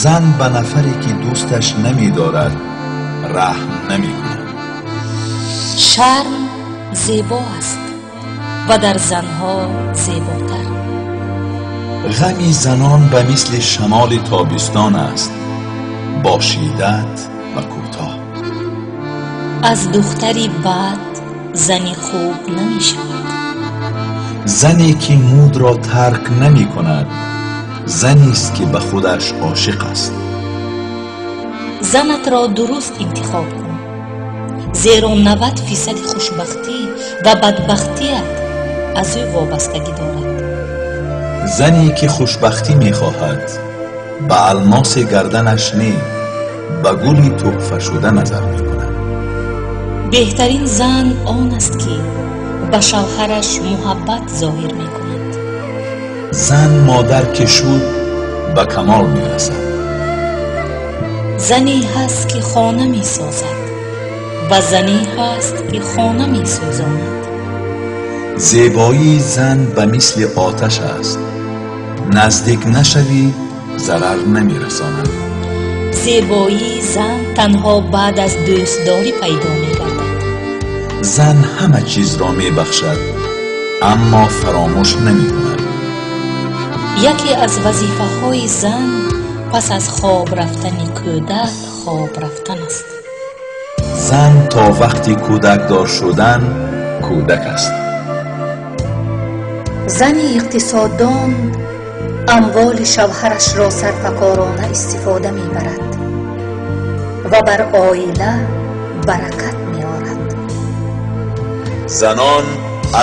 Зан ба нафаре ки дӯсташ намедорад раҳм намекунад. Шарм зебо аст ва дар занҳо зеботар. Ғами занон ба мисли шамоли тобистон аст, бо шиддат ва кӯтоҳ. Аз духтари бад зани хуб намешавад. Зане ки мудро тарк намекунад занест ки ба худаш ошиқ аст. Занатро дуруст интихоб кун, зеро 90% хушбахтӣ ва бадбахтият аз ӯ вобастагӣ дорад. Зане ки хушбахтӣ мехоҳад ба алмоси гарданаш не, ба гули тӯҳфашуда назар мекунад. Беҳтарин зан он аст ки ба шавҳараш муҳаббат зоҳир мекунад. Зан модар ки шуд ба камол мерасад. Зане ҳаст ки хона месозад ва зане ҳаст ки хона месӯзонад. Зебоии зан ба мисли оташ аст, наздик нашавӣ зарар намерасонад. Зебоии зан танҳо баъд аз дӯстдорӣ пайдо мегардад. Зан ҳама чизро мебахшад, аммо фаромӯш намекунад. Яке аз вазифаҳои зан пас аз хоб рафтани кӯдак хоб рафтан аст. Зан то вақти кӯдакдор шудан кӯдак аст. Зани иқтисоддон амволи шавҳарашро сарфакорона истифода мебарад ва бар оила баракат меорад. Занон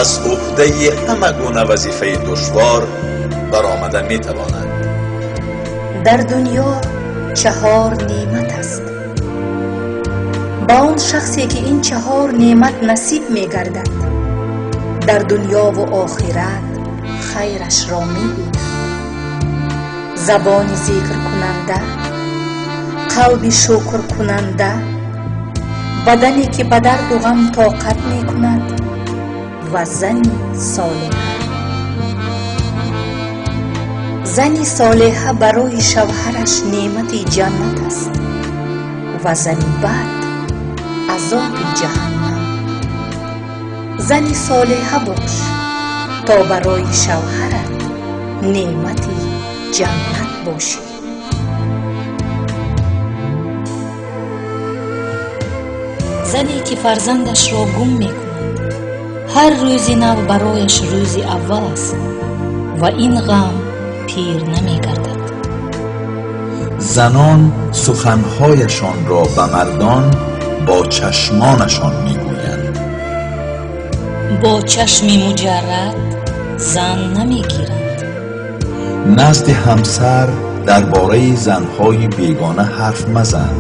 аз уҳдаи ҳама гуна вазифаи душвор баромада метавонанд. Дар дунё 4 неъмат аст. Ба он шахсе ки ин 4 неъмат насиб мегардад, дар дунёву охират хайрашро мебинад. Забони зикркунанда, қалби шукркунанда, бадане ки ба дарду ғам тоқат мекунад ва зани солиҳа. Зани солиҳа барои шавҳараш неъмати ҷаннат аст ва зани бад азоби ҷаҳаннам. Зани солиҳа бош то барои шавҳарат неъмати ҷаннат бошӣ. Зане ки фарзандашро гум мекунад, ҳар рӯзи нав барояш рӯзи аввал аст ва ин ғам пир намегардад. Занон суханҳояшонро ба мардон бо чашмонашон мегӯянд. Бо чашми муҷаррад зан намегиранд. Назди ҳамсар дар бораи занҳои бегона ҳарф мазан,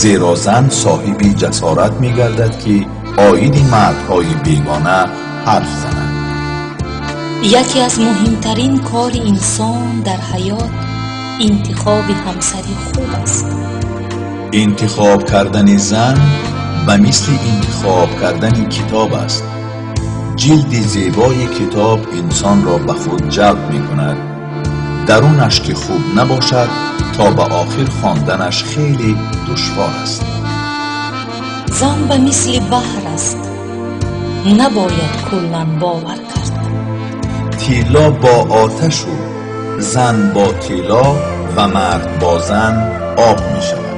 зеро зан соҳиби ҷасорат мегардад ки оиди мардҳои бегона ҳарф занад. Яке аз муҳимтарин кори инсон дар ҳаёт интихоби ҳамсари хуб аст. Интихоб кардани зан ба мисли интихоб кардани китоб аст. Ҷилди зебои китоб инсонро ба худ ҷалб мекунад. Дарунаш ки хуб набошад, то ба охир хонданаш хеле душвор аст. Зан ба мисли баҳр аст, набояд куллан бовар кард. Тилло бо оташу зан бо тилло ва мард бо зан об мешавад.